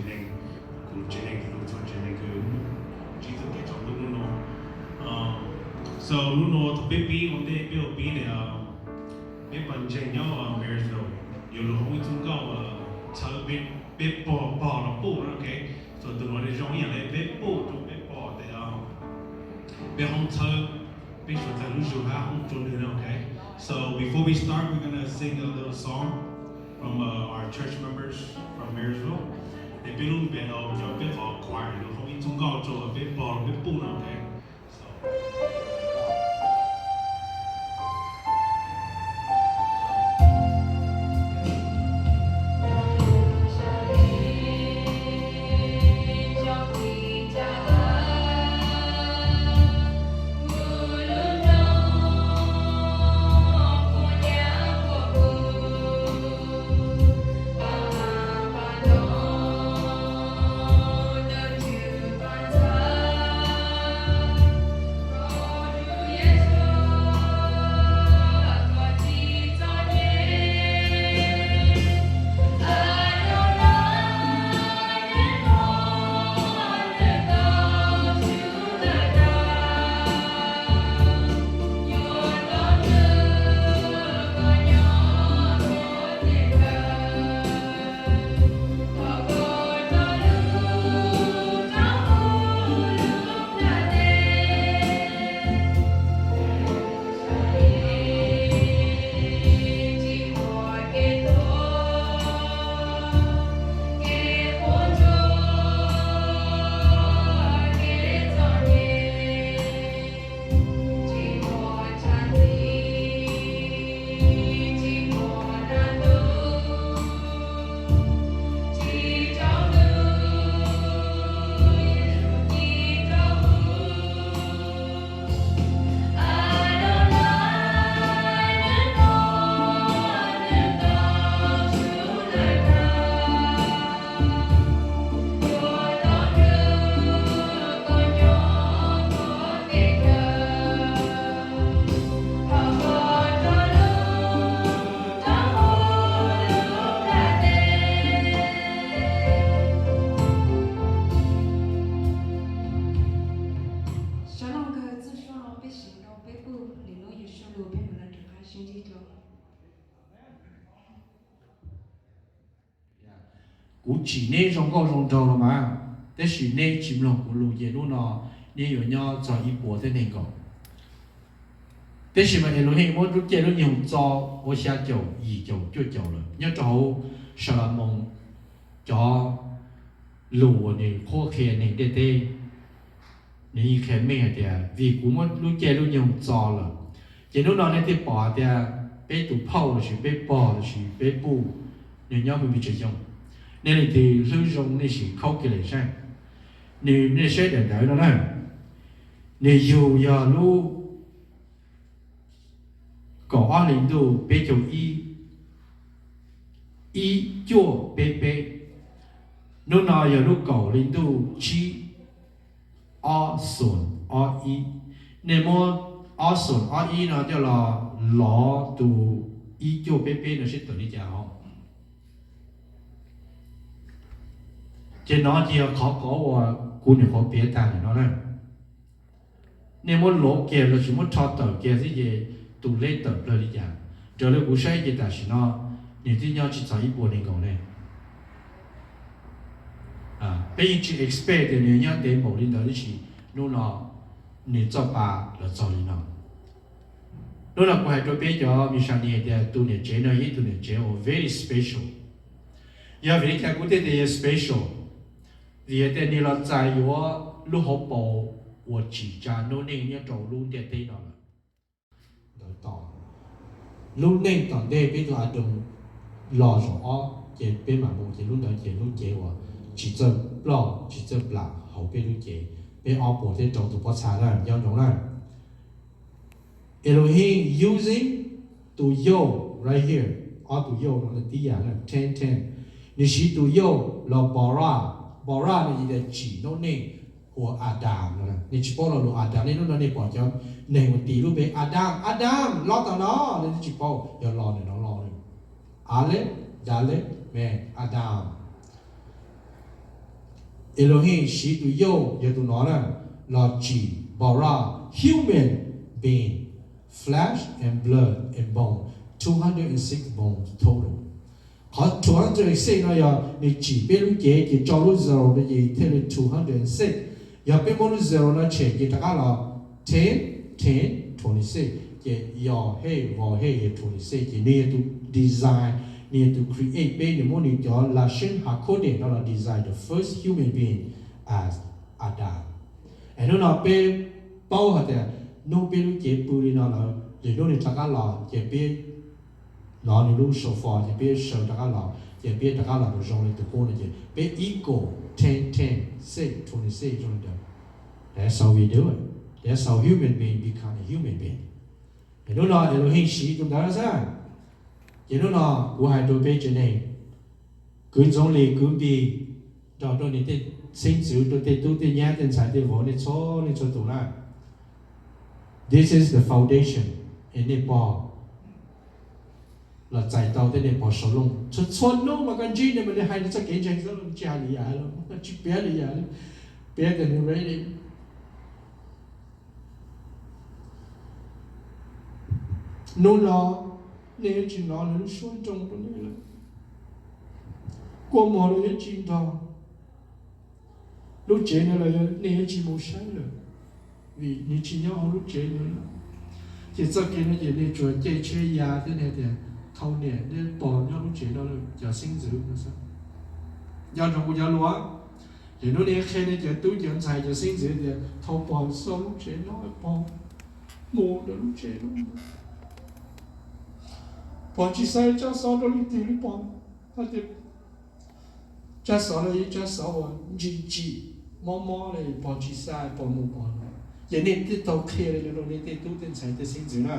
neeg, kuv tsev neeg, kuv txhua tsev neeg kws tsis txawj kev tsaus ntuj hnub no. So hnub no thaum peb pib ua ntej peb ua pib tias peb pawg ntseeg nyob Marysville yuav lug hoob ib txuj nkauj txhawb peb pog, pog los puj no, ok. So tus no zoo ib yam le peb puj rua peb pog tias peb hoob txhawb peb suav tag lub zug hab hoob rua nwg no, ok. So before we start, we're gonna sing a little song from uh, our church members from Marysville. Es peb lub npe no cov peb qhov choir lug hoob ib txuj nkauj rua peb pog peb puj no, ok. So Sawv daws kawg txuj suab no peb sim rau peb puj, lwm hnub yus sib lug peb mam li rov qab sib ntsib dua. Kuv tsim neb zoo nkauj zoo nraug los mas, tab sis neb tsis mloog kuv lus ces hnub no neb yuav nyob txog ib puas thiab nees nkaum. Tab sis mas Elohim muab lub caij lub nyoog txo ua xya caum, yim caum, cuaj caum lawm. Nyob rau hauv Xalamoos cov lus uas nws qhuab qhia neeg ntiaj teb, nws yeej qhia meej hais tias vim kuv muab lub caij lub nyoog txo lawm, ces hnub no nej thiaj pom hais tias peb tus phauj lossis peb pog lossis peb puj, nws nyob hu pes tsawg xyoo, nej leej twg hlwb zoo nej sim khaub kiag lawm saib. Nws, nej saib daim ntawv no na, nws yug yog lub kaum ob hli ntuj peb caug ib, ib cuaj peb peb. Hnub no yog lub kaum hli ntuj tsib, ob xoom ob ib. Nej muab ob xoom ob ib no coj los lov tus ib cuaj peb peb no seb tawm li cas os. Ces no ces yog qhov qhov uas kuv nyuam qhuav piav tag ntawm no na. Nej muab lov kiag lossis muab rho tawm kiag xwb ces tus leb tawm plawg li cas. Raws li kuv saib ces tam sim no nws twb nyob tsis txog ib puas nees nkaum ne. Peb yeej tsis expect tias nws nyob ntev npaum li ntawd, tab sis hnub no nws txoj pa los txog li no. Hnub no kuv hais rau peb cov missionary hais tias tus niam tsev no yog ib tug niam tsev uas very special. Yog vim li cas kuv thiaj tias yog special? Vim hais tias nws los txais yuav lub hauv paus uas tsim tsa noob neej nyob rau lub ntiaj teb no lawm. Ntawd tau lub neej tom ntej peb tug Adoos los zaum ob ces peb mam mus, ces lub ntawd ces lub cev uas tsis txawj ploj tsis txawj plam hauv peb lub cev, peb ob puas thiab rau tus pob txha na, nco ntsoov na. Elohim using tus yog right here, ob tus yog no tib yam na, ten ten. Nws siv tus yog los bara, bara no yog tias tsim noob neej hu ua Adam no. Nej tsis paub lo lus Adam, nej hnub no nej pom cov neeg uas tis lub npe Adam, Adam los tom no, nej twb tsis paub, yog los ntawm no los nws. Aleph, Dalet, Mem, Adam. Elohim siv tus yauj yog tus no na, los tsim bara human being, flesh and blood and bone, two hundred and six bones total. Qhov two hundred six no yog nws tsim peb lub cev ces tso lub zero no ces thiaj li two hundred six. Yog peb muab lub zero no tshem ces rov qab los ten, ten, twenty six, ces yog hej vos hej yog twenty six, ces nws yog tus design, nws yog tus create peb, nws muab nws cov lashon hakodesh no los design the first human being as Adam. Es hnub no peb paub hais tias hnub peb lub cev pw li no lawm, lwm hnub nws rov qab los ces peb hnov nws lub shofar ces peb sawv rov qab los ces peb rov qab los rau zoo li tus qub no ces peb equal ten, ten, six, twenty six zoo li ntawd. That's how we do it. That's how human being become a human being. Es hnub no Elohim siv tus ntawd xwb. Ces hnub no kuv hais rau peb tsev neeg, kwv Ntxoov Lis, kwv Npis, nrog rau niam tej xeeb ntxwv, rau tej tub tej nyab tej ntxhais tej vauv, nej txhua leej txhua tus na, this is the foundation, es nej pog los txais tau tej nej pog sau looj. Txhua txhua hnub mas koj ntsib nws mas nws hais nws txoj kev ntseeg xwb, tsis hais lwm yam, tsis piav lwm yam, piav tias nws ready. Hnub no nej yuav tsis hnov nws lub suab nroo rau nej lawm. Kua muag los yuav tsis nrog, lub tsev no los nej yuav tsis mus saib lawm, vim nws tsis nyob hauv lub tsev no lawm. Ces txoj kev no ces nej tsuas caij tsheb ya thiab nej tias thov niam thiab pog nyob lub tsev no lawm, cov xeeb ntxwv no xwb. Nco ntsoov kuv cov lus, ces hnub no qhia nej cov tub cov ntxhais cov xeeb ntxwv tias thov pog xauj lub tsev no, pog mus rau lub tsev no. Pog tsis xav tsab xov rau leej twg li, pog hais tias tsab xov no yog tsab xov uas ntsim tsim mob mob li, pog tsis xav, pog mus pog no. Ces nej twb tau qhia li no rau nej tej tub tej ntxhais tej xeeb ntxwv na.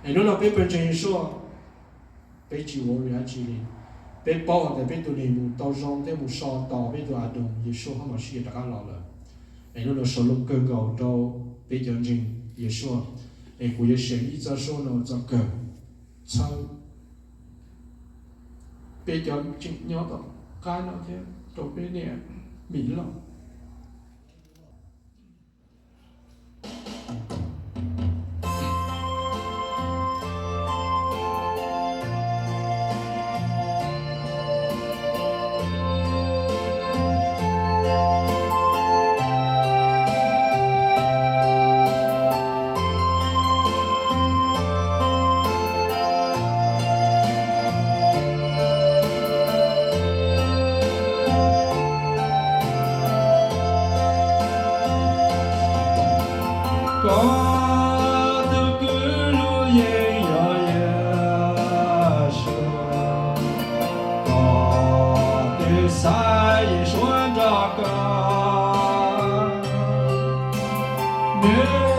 Es hnub no peb pawg ntseeg Yeshua, peb tsis worry dab tsi li. Peb paub hais tias peb tus neeg mus tau zoo thiab mus so tos peb tus Adoos Yeshua Hamashia rov qab los lawm. Es hnub no sawv looj kawg nkaus rau peb cov ntseeg Yeshua. Es kuv yuav share ib txoj suab no txog kawg txhawb peb cov tseem nyob tom qab no thiab rau peb niam Mim Lauj. Koj tus kwv lub yeeb yog Yeshua, koj tus xaiv Yeshua nrog koj, nws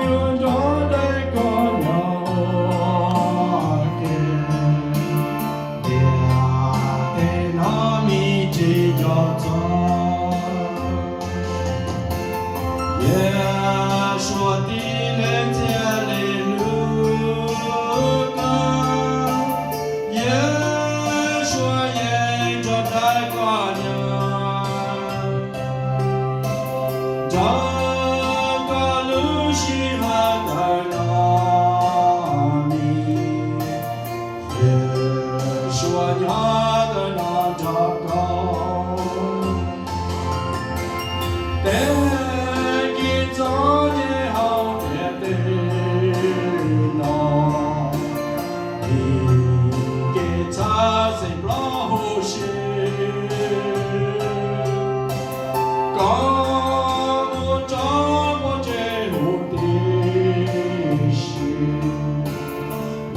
yuav nrog nraim koj nyob ua ke. Tiam teb no me ntsis nco txog Yeshua tib leeg thiaj li hlub koj. Yeshua yeej nrog nraim koj nyob, nrog koj lub sij hawm ntawm no, me Yeshua nyob ntawm no nrog koj. Tej kev txom nyem hauv ntiaj teb no, kev txhawj xeeb ploj huv si, koj mus rau pov tseg huv tib si,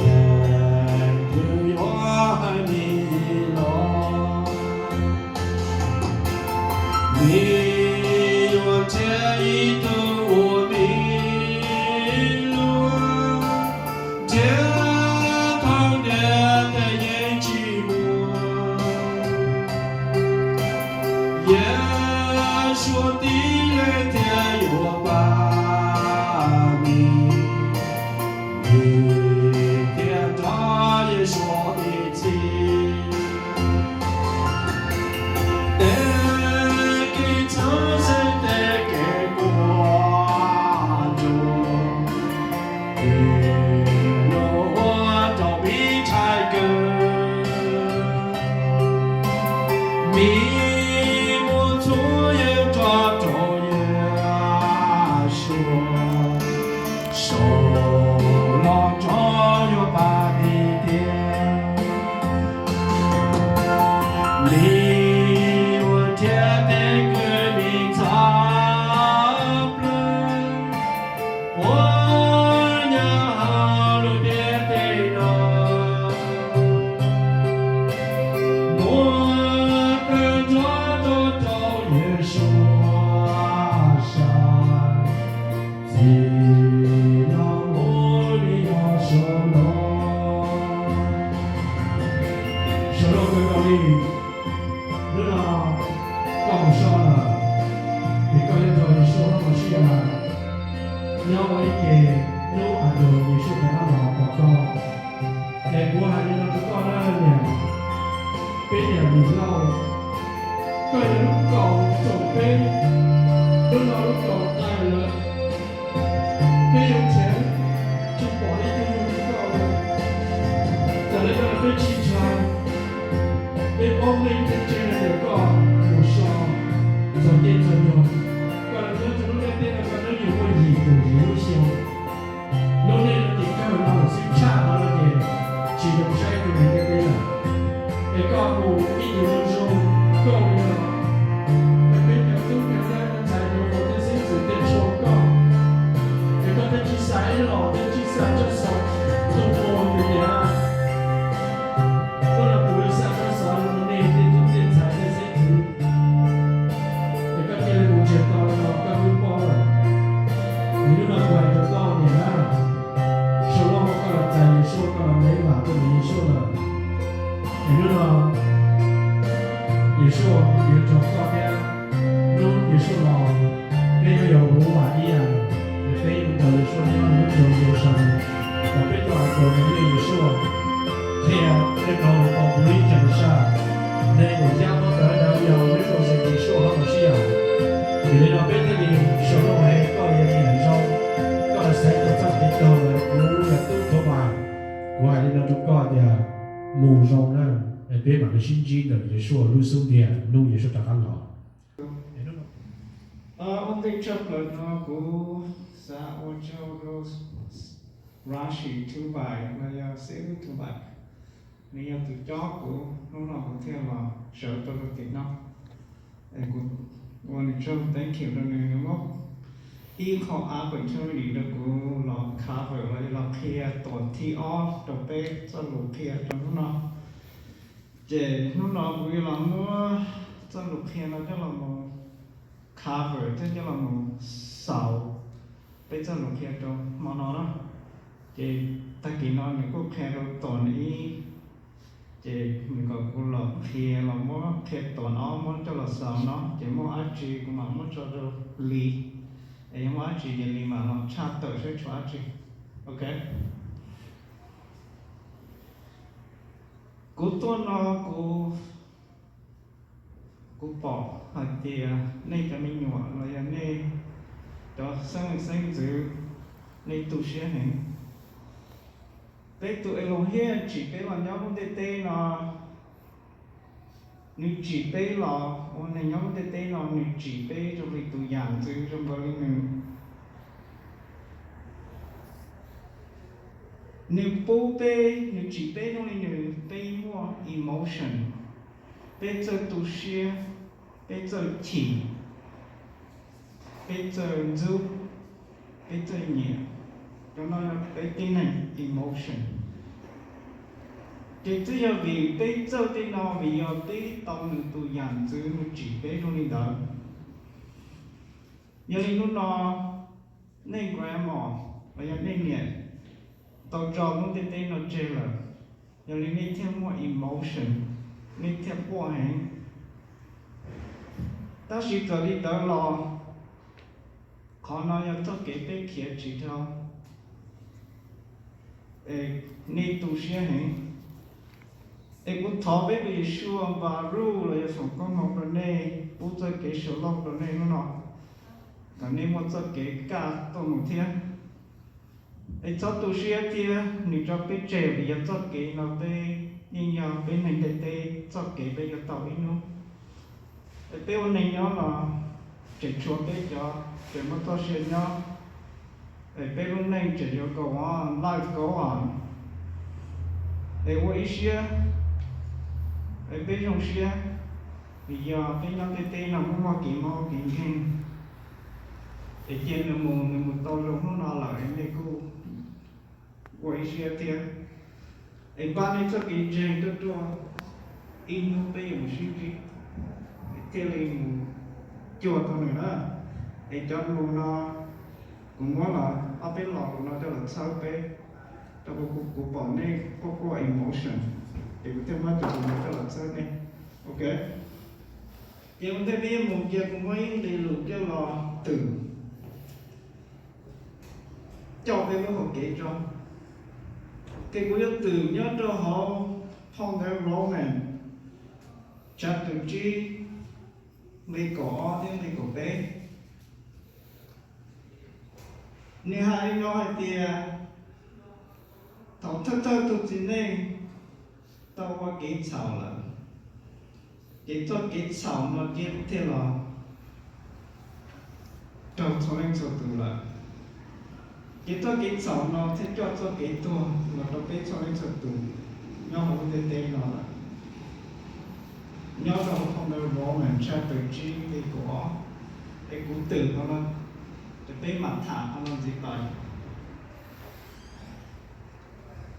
leej twg yuav hais me los, me yuav nrhiav ib tug ua me luag, nrhiav thoob ntiaj teb yeej tsis muaj. Yeshua tib leeg thiaj yuav pab me, me thiaj nrog Yeshua ib txhis. Yeshua, sab txim no ua li yog suav no. Suav no kawg nkaus li, hnub no koj mus so lawm, es koj yuav nrog Yeshua Hauv Mashiach nyob ua ib ke hnub uas Yeshua rov qab los tos koj. Es kuv hais li no rau koj na niam, peb niam Lis Lauj, koj yog lub kaus txoom peb, hnub no lub kaus tawg lawm, peb yuav nrhiav tsis pom ib tug yug li koj li. Txawm li no peb tsis ntshai, peb paub meej peb tseg hais tias koj mus so txog caij txog nyoog, koj los nyob rau lub ntiaj teb no koj hnub nyoog muaj yim caum yim lub xyoo. Lub neej no ces kawg no los xwb, tshaj qhov no ces tsis zoo saib rau ntiaj teb lawm. Es koj mus ib tug zoo zoo, koj ua li no, es peb cov tub cov nyab cov ntxhais cov muam tej xeeb ntxwv tej tshua koj, es koj thiaj tsis xav ib los thiab tsis xav tso xov tuaj mus tias, hnub no kuv yuav xa tso xov rau nej tej tub tej ntxhais tej xeeb ntxwv, es koj cia li mus nrhiav tau los koj twb paub lawm. Hnub no kuv hais rau koj niam na, Shalom, koj los txais Yeshua, koj los ntev vam tuaj ntawm Yeshua lawm. Es hnub no Yeshua yuav nrog koj thiab, hnub Yeshua los peb yuav yog huv vam ib yam, es peb yuav nrog Yeshua nyob nyob rau Yelusalem, kom peb tau hais kom nws yog Yeshua qhia tej qhov uas nws tau pub li cas sab, nej kom yaj muab ntawv ntawd yog neb tau xeem Yeshua Hauv Mashiach. Vim li no peb thiaj li Shalom, koj yog niam zoo, koj los xaiv tau txoj kev taug lawm, kuv yog tub Thomas, kuv hais li no rau koj tias mus zoo na, es peb mam li sib ntsib ntawm Yeshua lub xub ntiag hnub Yeshua rov qab los. Ua ntej tshaj plaws no kuv xav ua tsaug rau Rashi Tubai los yog Xib Hwb Tubai, nws yog tus cob kuv hnub no kuv thiaj los sawv rau rau tim no. Es kuv ua nws tsaug, thank you rau nws, nws muab ib qho opportunity rau kuv los cover los yog los qhia tuam thib ob rau peb txoj lus qhia rau hnub no. Ces hnub no kuv yuav los muab txoj lus qhia no coj los mus cover thiab coj los mus xaus peb txoj lus qhia rau hmo no na. Ces tag kis no nws kuj qhia rau tuam ib, ces nws kom kuv los qhia los muab qhia tuam ob muab coj los xaus no, ces muaj dab tsi kuv mam muab tso rau Lis, es yog muaj dab tsi ces Lis mam los tshaj tawm saib tshuav dab tsi. Ok. Kuv tuaj no kuv, kuv pom hais tias nej cov me nyuam los yog nej cov xeeb leej xeeb ntxwv, nej tu siab heev. Peb tus Elohim tsim peb los nyob lub ntiaj teb no, nws tsim peb los ua neeg nyob lub ntiaj teb no, nws tsim peb zoo li tus yam ntxwv zoo nkaus li nws. Nws pub peb, nws tsim peb zoo li nws, peb muaj emotion, peb txawj tu siab, peb txawj chim, peb txawj ntxub, peb txawj nyiam. Cov no yog peb tib neeg emotion. Ces twb yog vim peb txawj tej no vim yog peb tau nws tus yam ntxwv nws tsim peb zoo li ntawd. Yog li hnub no nej grandma los yog nej niam tau tso lub ntiaj teb no tseg lawm, yog li nej thiaj muaj emotion, nej thiaj quaj heev. Tab sis txawm li ntawd los qhov no yog txoj kev peb khiav tsis dhau, es nej tu siab heev. Es kuv thov peb tus Yeshua Nparuj los yog foom koob hmoov rau nej, pub txoj kev shalom rau nej hnub no, kom nej muaj txoj kev kaj tuaj mus thiab. Es txhob tu siab thiab, nws tso peb tseg vim yog txoj kev no peb yeej yog peb neeg ntiaj teb txoj kev peb yuav tau ib hnub. Es peb ua neeg nyob los tseem tshuav peb cov tseem muaj txoj sia nyob, es peb lub neej tseem yuav go on, life go on. Es ua ib siab, es peb zoo siab, vim yog peb nyob ntiaj teb no muaj muaj kev mob kev nkeeg. Es cia nws mus, nws mus tau zoo hnub no lawm es nej kuj ua ib siab thiab. Es npaj nej txoj kev ntseeg tuaj ruaj, ib hnub peb yuav mus sib ntsib, es thiaj li mus cuag tau nws na. Es cov lus no kuv muab los ob peb lo lus no coj los txhawb peb, rau qhov kuv pom nej quaj quaj emotion, ces kuv thiaj muab cov lus no coj los txhawb nej. Ok, ces ua ntej peb yuav mus cia kuv muab ib nqe lus coj los twm coj peb lub hauv kev tso. Ces kuv yuav twm nyob rau hauv phau ntawv Roman chapter tsib, nqe kaum ob thiab nqe kaum peb. Nws hais li no hais tias, thaum thawj thawj tus txiv neej tau ua kev txhaum lawm, ces txoj kev txhaum no cia thiaj los raug txhua leej txhua tus lawm. Ces txoj kev txhaum no thiaj coj txoj kev tuag los rau peb txhua leej txhua tus nyob hauv lub ntiaj teb no lawm. Nyob rau hauv phau ntawv Roman chapter tsib nqe kaum ob, es kuv twm qhov no, ces peb mam tham qhov no ntxiv tau.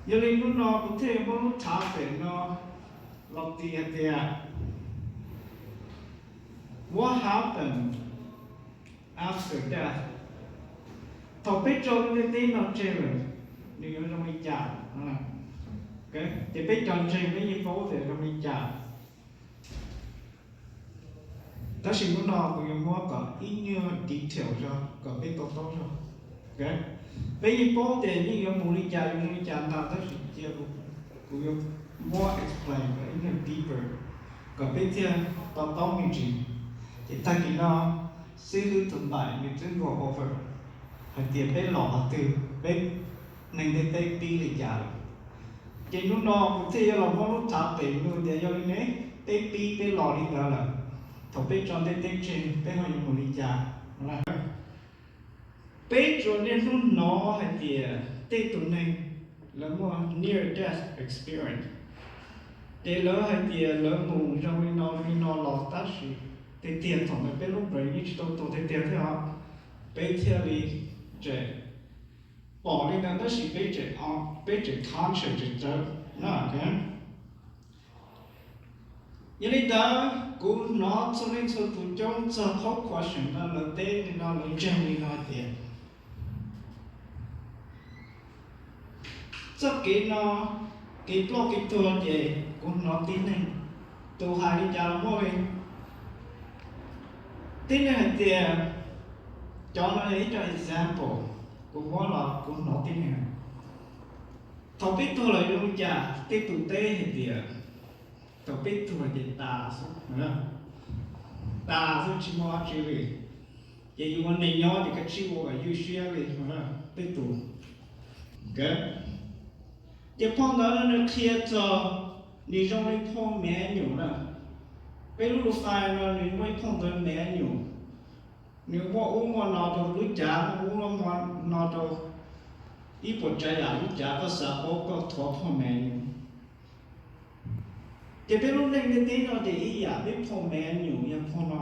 Yog li hnub no kuv thiaj muab lub topic no los tis hais tias, What happened after death? Thaum peb tso lub ntiaj teb no tseg lawm, nws yuav zoo li cas? Ces peb cov ntseeg peb yeej paub tias zoo li cas. Tab sis hnub no kuv yuav muab kom ib nyuag detail zog kom peb to taub zog. Peb yeej paub tias yeej yuav mus li cas yuav zoo li cas ntag, tab sis cia kuv yuav muab explain kom ib nyuag deeper kom peb thiaj to taub me ntsis. Ces tag kis no xib hwb tus npaim nws twb go over hais tias peb los qhov twg, peb neeg ntiaj teb pib li cas lawm. Ces hnub no kuv thiaj yuav los muab lub topic nug tias yog li ne, peb pib peb los li ntawd lawm, thaum peb tso ntiaj teb tseg peb ho yuav mus li cas? Peb tsuas niaj hnub hnov hais tias tej tus neeg lawv muaj near death experience, ces lawv hais tias lawv mus zoo li no li no los, tab sis tiag tiag thaum ntawd peb lub brain yeej tsis tau tuag tiag tiag thiab os, peb thiaj li tseem pom li ntawd tab sis peb tseem, peb tseem conscious tseem tsawv na. Yog li ntawd kuv hnov txhua leej txhua tus coob txog qhov question no lawv teb li no, lawv ntseeg li no hais tias txoj kev no, kev ploj kev tuag ces kuv hnov tib neeg, tus hais li cas los muaj li. Tib neeg hais tias, cov no yog ib co example kuv muab los kuv hnov tib neeg. Thaum peb tuag lawm zoo li cas? Tej tus teb hais tias thaum peb tuag ces tas xwb, tas xwb tsis muaj dab tsi li, ces yus ua neeg nyob ces kav tsij ua kom ywj siab li. Tej tus, ces phau ntawv no nws qhia txog nws zoo li phau manual na. Peb lub lus fais no nws muaj ib phau ntawv manual, nws muaj ub muaj no rau lub cav, muaj ub muaj no rau ib puas tsav yam lub cav, koj xav paub koj thuav phau manual. Ces peb lub neej ntiaj teb no ces ib yam peb phau manual yog phau no.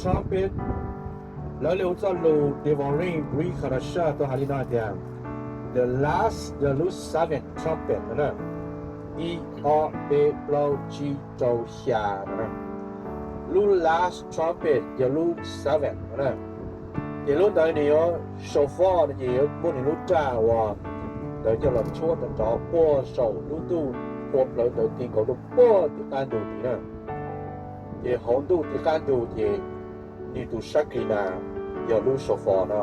trumpet, lawv li hu txoj lus Devarim Brit Hadashah tuaj hais li no hais tias, the last yog lub seven trumpet no na, ib ob peb plaub tsib rau xya no na. Lub last trumpet yog lub seven no na. Ces lub ntawd nws yuav shofar no ces yuav muab nws lub raj uas ntawd coj los tshuab rov rov puag saum lub ntuj ua plawv ntawd ti nkaus rau puag tim qab ntug tid na. Ces hauv ntuj tim qab ntug ces nws tus sab kis nas yog lub shofar no.